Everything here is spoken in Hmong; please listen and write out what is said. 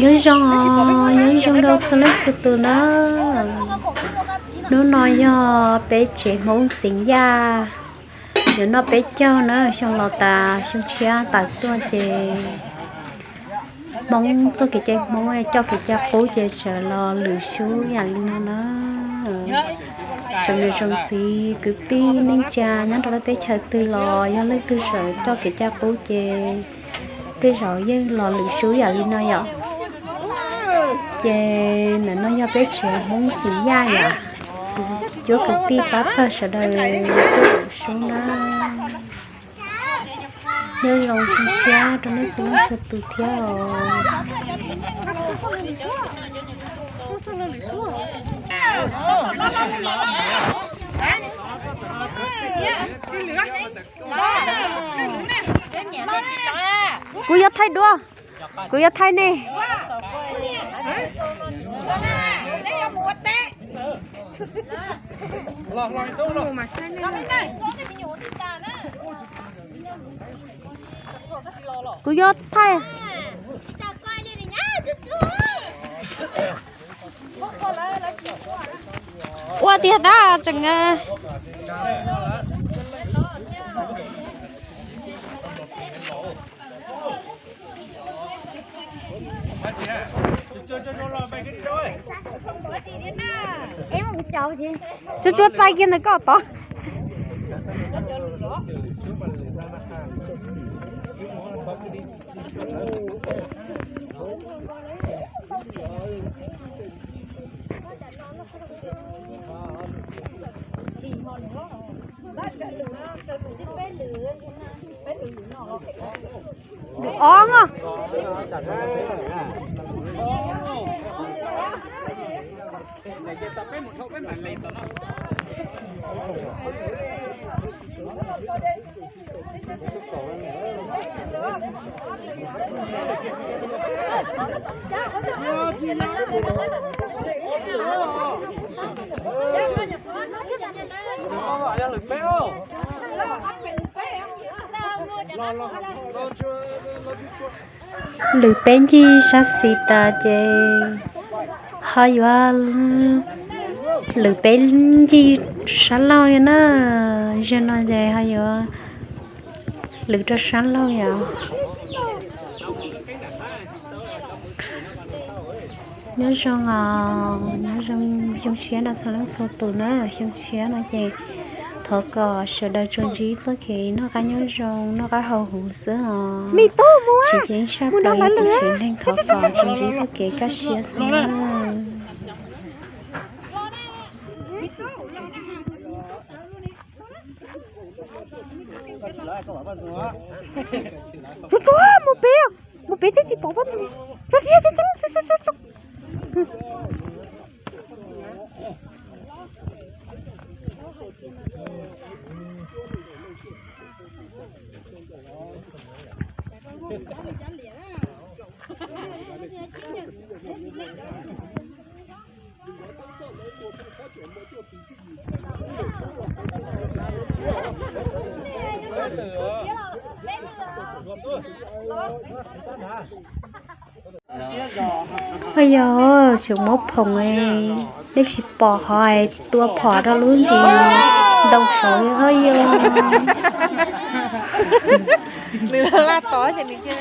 Nyob zoo os, nyob zoo rau txhua leej txhua tus na. Hnub no yog peb tsev Hmoob Xeev Yaj, yuav noj peb caug na, xyoo los tas xyoo tshiab tawm tuaj ces Hmoob txoj kev cai Hmoob coj kev cai qub ces txawm los lwm sub yam li no na. Tsoom niam tsoom txiv kwv tij neej tsa nyob rau lub teb chaws twg los yog leej twg txawm coj kev cai qub ces tej zaum yeej los lwm sub yam li no yom. Ces ntawm no yog peb tsev Hmoob Xeev Yaj yom, cuab kwv tij pab pawg sawv daws tuaj lwm sub na. Nyob zoo zoo siab rau nej txhua leej txhua tus thiab os. Kuv yuav thaij duab, kuv yuav thaij nej. Kuv yuav thaij. Ua tiag tab tseem. Tsuas tsuas txais kiag ntawm koj tod. Ob. Lwm peb ncig sab xis tas ces ho yuav lwm peb ncig sab laug na. Zaum no ces ho yuav lwm rau sab laug yom. Nyob zoo os, nyob zoo, xyoo tshiab no txhua leej txhua tus na, xyoo tshiab no ces thov kom sawv daws tsuas ntsib txoj kev noj qab nyob zoo, noj qab haus huv xwb os. Tsis ceeb tshaj plaws yog tus tsev neeg, thov kom tsuas ntsib txoj kev kaj siab xwb na. Tsuag tsuag mus pem, mus pem thiaj tsis pom pob tw. Yog tseem muab phoom, nej tsis pom qhov tua phom rau lub ntsis ntoo saud li ho yog. Nws laj tod ces nws cia.